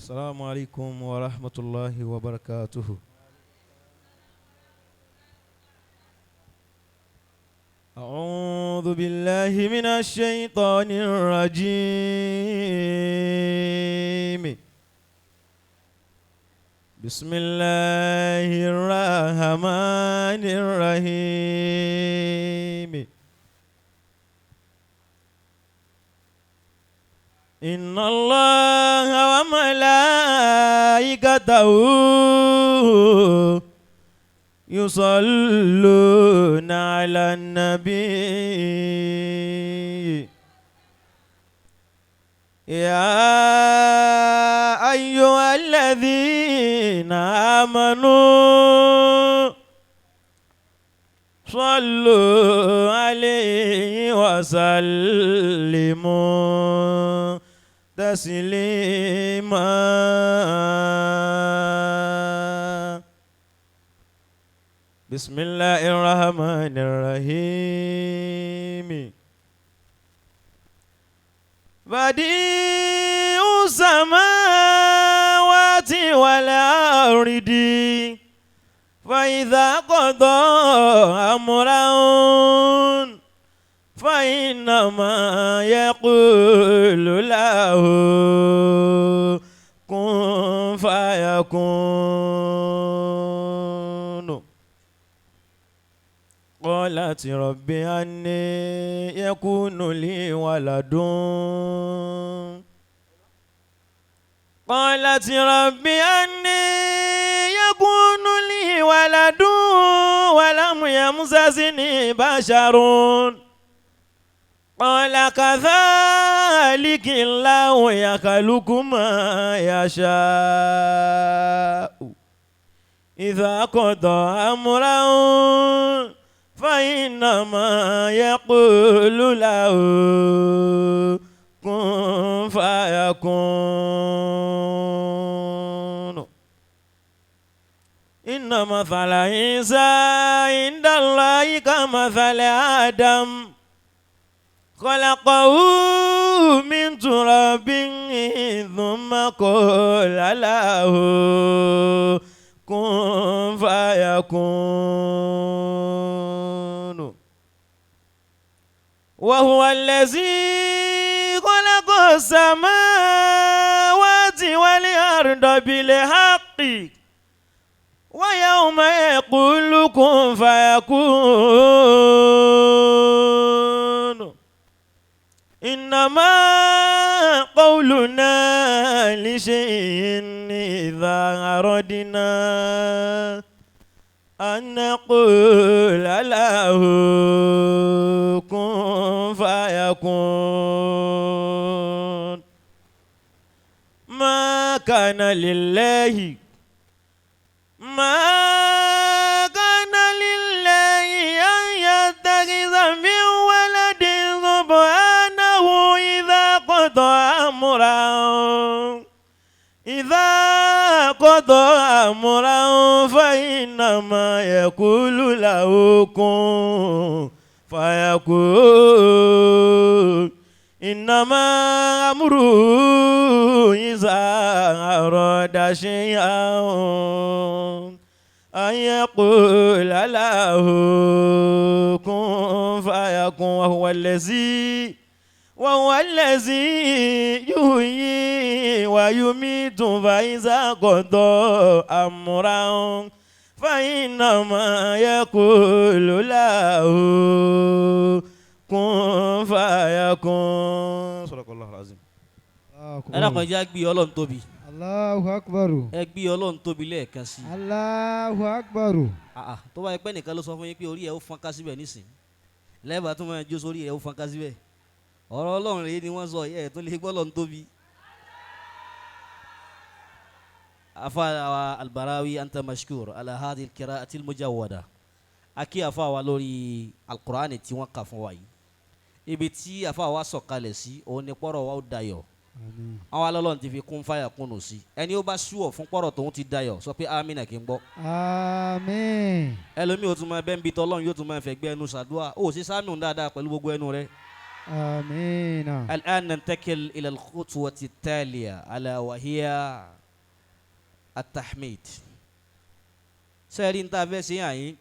السلام عليكم ورحمة الله وبركاته. أعوذ بالله من الشيطان الرجيم. بسم الله الرحمن الرحيم. إن الله وملائكته يصلون على النبي يا أيها الذين آمنوا صلوا عليه وسلموا تسليما. بسم الله الرحمن الرحيم. بديع السماوات والأرض فإذا قضى أمرا فإنما يقول له كن فيكون. قالت رب أني يكون لي ولد. قالت رب أني يكون لي ولد ولم يمسسني بشر. قال كذلك الله يخلق ما يشاء إذا قضى أمرا فإنما يقول له كن فيكون. إن مثل عيسى عند الله كمثل آدم خلقه من تراب ثم قال له كن فيكون. وهو الذي خلق السماوات والأرض بالحق ويوم يقول كن فيكون. إنما قولنا لشيء إذا أردنا أن نقول له كن فيكون. ما كان لله ما كان لله أن يتخذ من ولد سبحانه إذا قضى أمرا إذا قضى أمرا فإنما يقول له كن فيكون. إنما أمره إذا أراد شيئا أن يقول له كن فيكون. وهو الذي يحيي ويميت فإذا قضى أمرا فإنما يقول له كن فيكون. صدق الله العظيم. Ẹ dákun, ẹ jẹ́ á gbé Ọlọ́run tóbi. Allahu Akbar. Ẹ gbé Ọlọ́run tóbi lẹ́ẹ̀kan sí i. Allahu Akbar. Ah, ah, tó bá yẹ pé nìkan ló sọ fún yín pé orí ẹ̀ ó fọ́nká síbẹ̀ nísìn lẹ́ẹ̀bà tó máa jó sórí ẹ̀ ó fọ́nká síbẹ̀, ọ̀rọ̀ Ọlọ́run rèé ni wọ́n sọ ẹ̀ tó lè gbọ́ Ọlọ́run tóbi. Afa Albarawi, anta mashkur ala hadhihi alqira'ati almujawwada. Akí afa wa lórí alukur'ani tí wọ́n kà fún wa yìí. Ibi tí afa wa sọ̀kalẹ̀ sí òun ni pọ́rọ̀ wa ó dayọ̀. Àmín. Àwọn alọ́lọ́run ti fi kún fáyà kúnnù sí. Ẹni ó bá ṣúọ̀ fún pọ́rọ̀ tóun ti dayọ̀, sọ pé amínà kí n gbọ́. Àmín. Ẹlòmíì ó tún máa bẹ́ẹ̀ ń bi tọ́lọ́run, yóò tún máa fẹ́ gbé ẹnu ṣàdúrà. Ó sì sáàmì òun dáadáa pẹ̀lú gbogbo ẹnu rẹ. Àmín. الآن ننتقل إلى الخطوة التالية، ألا وهي التحميد. Sẹ́ẹ̀rí ń tá a fẹ́ ṣe yàn yín.